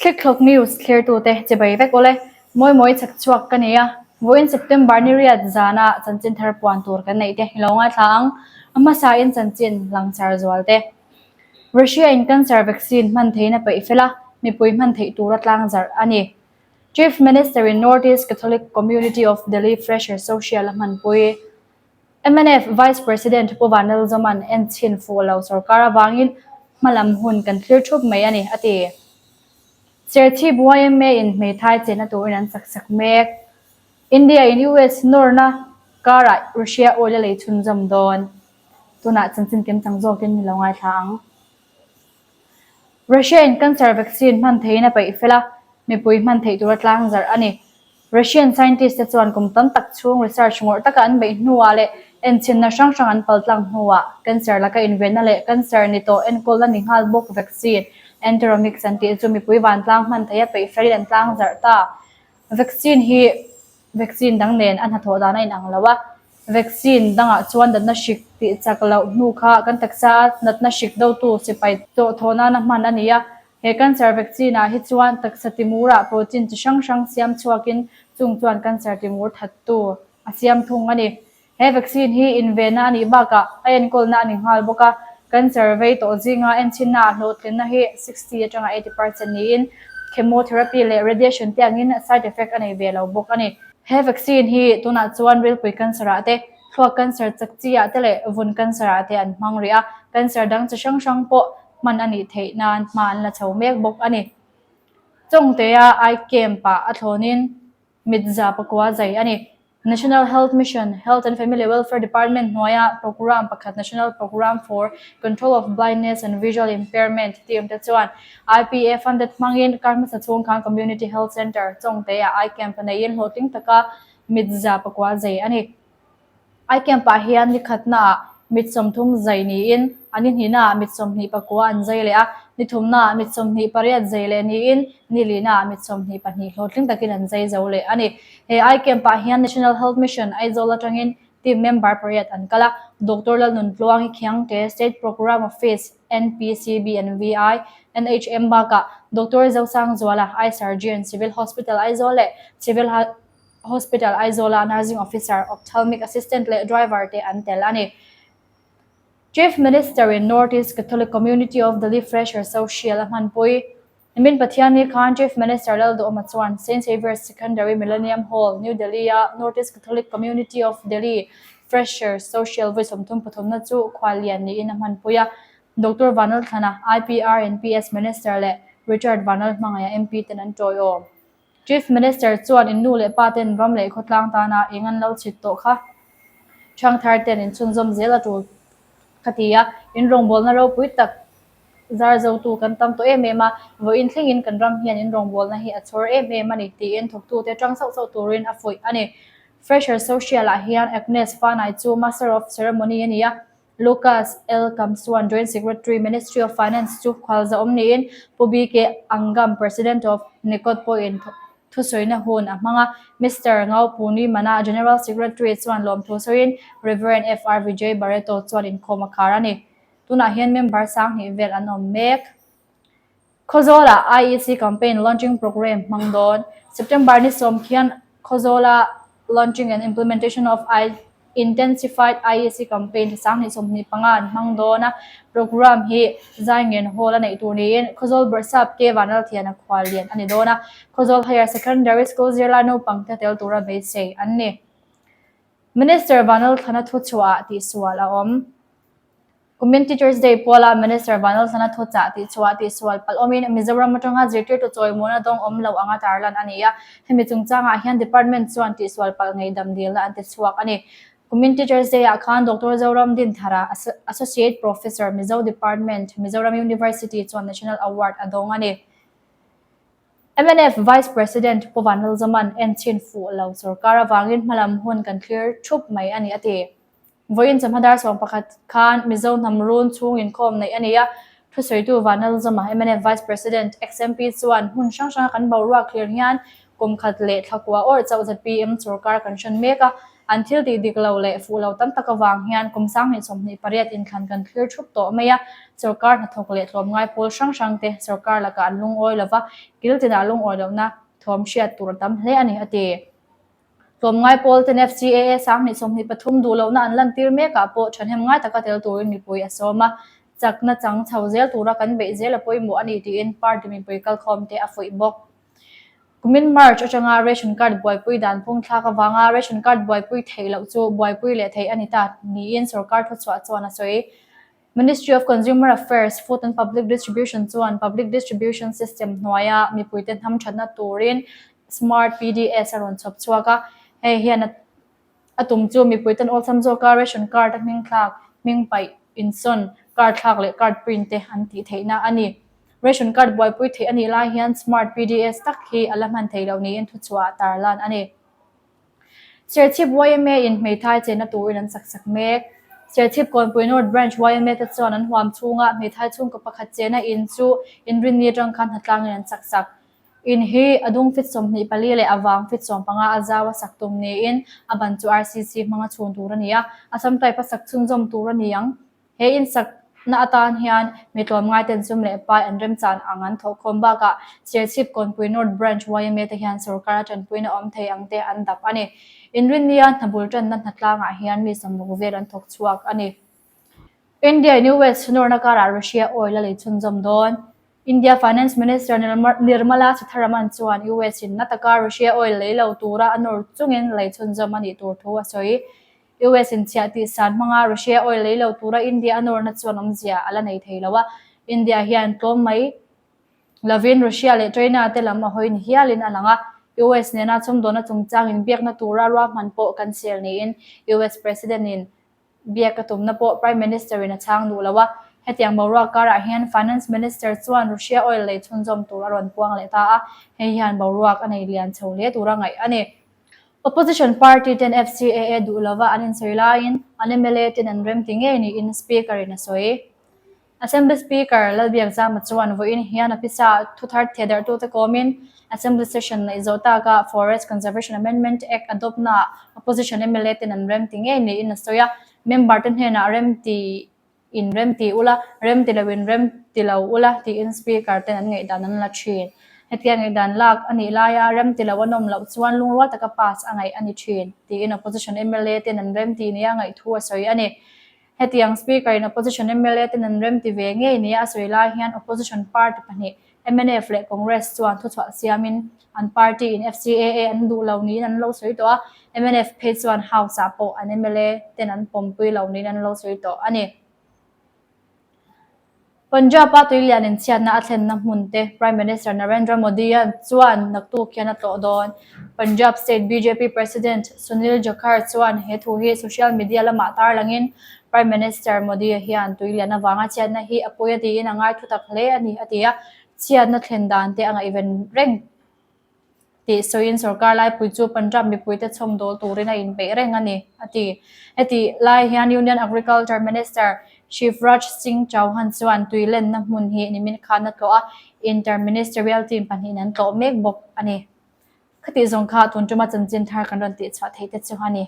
Thlikthlawk News thlirtute chibai vek awle. Mawi mawi chhak chhuak ka nei a, vawiin September ni riat zana chanchin thar puan tur kan neih te i lo ngaithla ang. A hmasain chanchin langchar zual te. Russia in cancer vaccine hman theihna peih fel a, mipui hman theih tura tlangzarh a ni. Chief Minister in North East Catholic Community of Delhi Fresher Social a hmanpui. Mnf Vice President Pu Vanlalzawma'n enchhin fuh lo sorkar avangin hmalam hun kan thlir thup mai a ni, a ti. Serchhip yma in hmeithai chenna turin an sak sak mek. India in US nawrna karah Russia oil a lei chhunzawm dawn. Tunah chanchin kimchang zawkin ni lo ngaithla ang. Russia in cancer vaccine hman theihin a peih fel a, mipui hman theih tura tlang zarh a ni. Russian scientist te chuan kum tam tak chhung research ngawrh taka an beih hnuah leh enchhinna hrang hrang an paltlang hnuah cancer laka invenna leh cancer ni tawh enkawlna ni nghal bawk vaccine Enteromix an tih chu mipui vantlang hman theiha peih felin an tlang zarh ta. Vaccine hi Vaccine dang nen a hnathawh dan a inang lo a, vaccine dangah chuan natna hrik tih chak loh hnu kha kan taksa a natna hrik dotu sipai tawhthawh nana hman a ni a. He cancer vaccine ah hi chuan taksa timurah protein chi hrang hrang siam chhuakin chung chuan cancer timur thattu a siam thung a ni. He vaccine hi invenna a nih bakah a enkawlna a ni nghal bawk a, cancer vei tawh zinga enchhinna ah hlawhtlinna hi 60 atanga 80 percent niin chemotherapy leh radiation te angin side effect a nei ve lo bawk a ni. He vaccine hi tunah chuan rilpui cancer ah te, thluak cancer chak chi ah te leh vun cancer ah te an hmang rih a, cancer dang chi hrang hrang pawh hman a nih theih nan hma an la chho mek bawk a ni. Chawngtea eye camp ah a thlawnin mit za pakua zai a ni. National Health Mission, Health and Family Welfare Department hnuaia programme pakhat National Programme for Control of Blindness and Visual Impairment team te chuan IPA funded hmangin kar hmasa chhung khan Community Health Centre, Chawngte-ah eye camp neiin hlawhtling taka mit za pakua zai a ni. Eye camp-ah hian ni khatnaah mit 30 zai niin a ni hnihnaah mit 24 an zai leh a, ni thumnaah mit 28 zai leh niin ni lihnaah mit 22 hlawhtling takin an zai zo leh a ni. He eye camp-ah hian National Health Mission, Aizawl atangin team member pariat an kal a, Doctor Lalnuntluangi Khiangte, State Programme Office, NPCB and VI, NHM bakah Doctor Zosangzuala, Eye Surgeon, Civil Hospital, Aizawl leh Civil Hospital Aizawla Nursing Officer, Ophthalmic Assistant leh Driver te an tel a ni. Chief Minister in North East Catholic Community of Delhi Fresher Social a hmanpui. Nimin Pathianni khan Chief Minister Lalduhawma chuan Saint Xavier's Secondary Millennium Hall, New Delhi-a North East Catholic Community of Delhi Fresher Social vawi 30 pathumna chu khuallian niin a hmanpui a. Doctor Vanlalthlana, IPR and PS Minister leh Richard Vanlalhmangaia MP ten an tawiawm. Chief Minister chuan in nu leh pa ten ram leh khawtlang tana eng an lo chhit tawh kha ṭhangthar ten in chhunzawm zel a ṭul ka ti a, in rawngbawlna ropui tak zar zotu kan tam tawh em em a, vawiin thlengin kan ram hian in rawngbawlna hi a chhawr em em a ni tiin thawktute ṭang sauh sauh turin a fuih a ni. Fresher Social ah hian Agnes Fanai chu Master of Ceremony a ni a, Lucas L. Kamsuan, Joint Secretary, Ministry of Finance chu khualza awm niin Pu BK Angam, President of NICOD pawhin thusawina hun a hmang a. Mister Ngau Puni Mana, General Secretary chuan lawmthu sawiin Rev. FR Vijay Barreto chuan inkhawm a khar a ni. Tunah hian member sanghnih vel an awm mek. Khawzawlah IEC Campaign Launching Programme hmang dawn. September ni sawm khian Khawzawla Launching and Implementation of Intensified IEC Campaign 2025 an hmang dawn a, programme hi Zaingen Hall a neih tur niin Khawzawl Bawrhsap K Vanlalthiana khuallian a ni dawn a, Khawzawl Higher Secondary School zirlai naupangte tel tura beisei an ni. Minister Vanlalthlana thuchhuahah tihsual a awm. Kumin Teachers Day puala Minister Vanlalsana thuchah tihchhuah tihsual palh awmin Mizoram atanga zirtirtu chawimawhna dawng awm lo anga tarlan a ni a. Hemi chungchangah hian Department chuan tihsual palh ngaihdam dilna an tichhuak a ni. Kumin Teachers Day ah khan Doctor Zoram Dinthara, Associate Professor, Mizo Department, Mizoram University chuan National Award a dawng a ni. Mnf Vice President Pu Vanlalzaman enchhin fuh lo sorkar avangin hmalam hun kan thlir thup mai a ni a ti. Vawiin chawhma dar 11 khan Mizo hnam run chhung inkhawm neih a ni a, thusawitu Vanlalzawma, mnf Vice President, ex-MP chuan hmun hrang hranga kan boruak thlir hian kum khat leh thla kua awrh chauh zpm sorkar kan hran mek a. An thil tih dik lo leh fuh lo tam tak avang hian kum 2028 inthlan kan thlir thup tawh mai a, sorkar hnathawk leh tlawmngai pawl hrang hrang te sorkar lakah an lungawi lo va, kil tinah lungawi lohna thawm hriat tur a tam hle a ni, a ti. Tlawmngai pawl ten FCAA 2023 duh lohna an lantir mekah pawh thahnem ngai taka tel turin mipui a sawm a, chakna chang chho zel tura kan beih zel a pawimawh a ni tiin party mipui kalkhawmte a fuih bawk. Kumin March atanga ration card buaipui dan phung thlak avanga ration card buaipui theih loh chu buaipui leh theih a ni ta niin sorkar thuchhuah chuan a sawi. Ministry of Consumer Affairs, Food and Public Distribution chuan Public Distribution System hnuaia mipuite hnam thatna turin Smart PDS a rawn chhawp chhuak a, hei hian a A tum chu mipui ten awlsam zawka ration card a hming thlak, hming paih, insawn, card thlak leh card print te an tih theihna a ni. Ration card buaipui theih a nih lai hian Smart PDS tak hi a la hman theih loh niin thuchhuah ah tarlan a ni. Serchhip yma in hmeithai chenna turin an sak sak mek. Serchhip Kawnpui North Branch yma te chuan an huam chhunga hmeithai chhungkaw pakhat chenna in chu inrinni atang khan hnatlangin an sak sak. In hi a dung fit 24 leh a vang fit 15 a zau a sak tum niin a ban chu RCC hmanga chhun tur a ni a, Assam type a sak chhunzawm tur a ni ang. He in sakna atan hian mi tlawmngai ten sum leh pai an remchan ang an thawhkhawm bakah Serchhip Kawnpui North Branch yma te hian sorkar a tanpuina awm thei ang te an dap a ni. Inrinnia hnabul tanna hnatlangah hian mi 60 vel an thawk chhuak a ni. India in US nawrna karah Russia oil a lei chhunzawm dawn. India Finance Minister Nirmala Sitharaman chuan US in na taka Russia oil lei lo tura a nawr chungin lei chhunzawm a nih tur thu a sawi. US in chhiah tih san hmanga Russia oil lei lo tura India a nawrna chuan awmzia a la nei thei lo a, India hian tlawm mai lovin Russia leh China te lam a hawi ni hialin a lang a, US nena chhawmdawlna chungchang inbiakna tura ruahman pawh kan sel niin US President in Biak a tumna pawh Prime Minister in a chhang duh lo a, hetiang boruak karah hian Finance Minister chuan Russia oil lei chhunzawm tur a rawn puang leh ta a, hei hian boruak a nei lian chho hle tura ngaih a ni. Opposition party ten FCAA duh lova an insawi laiin an mla ten an remti ngei niin Speaker in a sawi. Assembly Speaker Lalbiakzama chuan vawiin hian a pisa thuthar thehdarhtute kawmin Assembly session neih zawh takah Forest Conservation Amendment Act a dawpnaah Opposition mla ten an remti ngei niin a sawi a, member te hnenah remti in remti ula, remti lo in remti lo ula tiin Speaker ten an ngaihdan an la thin. Hetia ngaihdan lak a nih laia remti lo an awm loh chuan lungrual taka pass a ngaih a ni thin tiin Opposition mla ten an remti nia ngaihthu a sawi a ni. Hetiang Speaker in Opposition mla ten an remti ve ngei nia a sawi lai hian Opposition party pahnih mnf leh Congress chuan thuchhuah siamin an party in FCAA an duh lo niin an lo sawi tawh a, mnf phei chuan House ah pawh an mla ten an pawmpui lo niin an lo sawi tawh a ni. Punjab-a tuilian inchhiatna a thlenna hmun te Prime Minister Narendra Modi-a chuan naktuk hian a tlawh dawn. Punjab State bjp President Sunil Jakhar chuan he thu hi social media lamah tarlangin Prime Minister Modi-a hian tuilian avanga chhiatna hi a pawi a tiin a ngai thutak hle a ni a ti a, chhiatna thlen dan te a ngaihven reng. Tih sawiin sorkar laipui chu Punjab mipuite chhawm dawl turin a inpeih reng a ni, a ti. Hetih lai hian Union Agriculture Minister Shivraj Singh Chauhan chuan tui lenna hmun hi nimin khan a tlawh a, Inter-Ministerial Team pahnihin an tlawh mek bawk a ni. Khatih zawng kha tun tuma chanchin thar kan rawn tihchhuah theih te chu a ni.